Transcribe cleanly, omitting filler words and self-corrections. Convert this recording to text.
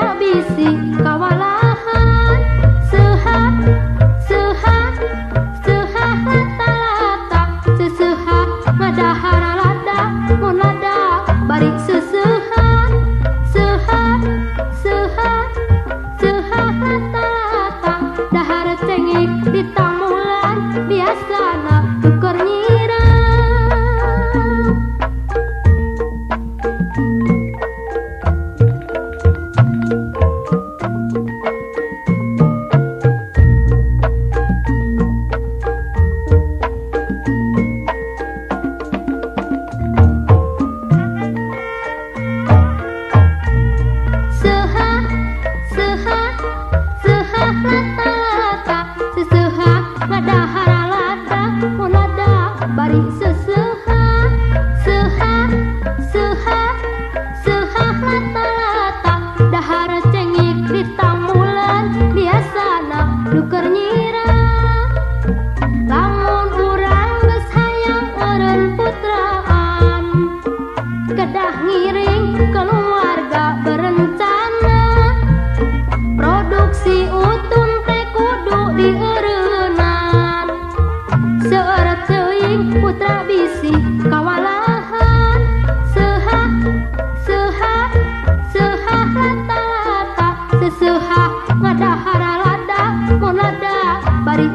putra bisi kawalahan. Seha seha seha lata seseha ngadahar lada mun lada bari sesehan. Seha seha seha lata dahar cengek di tamulan biasana tuker nyirang. Seha seha seha lata seseha ngadahar lada mun lada bari seseha. Seha seha seha lata dahar cengek di tamulan biasana nu keur nyirah. Lamun urang geus hayang eureun putraan kedah ngiring keluarga berencana. Produksi utun teh kudu dieureunnan. Seueur teuing putra bisi kawalahan. Seha seha seha lata seseha ngadahar lada mun lada bari.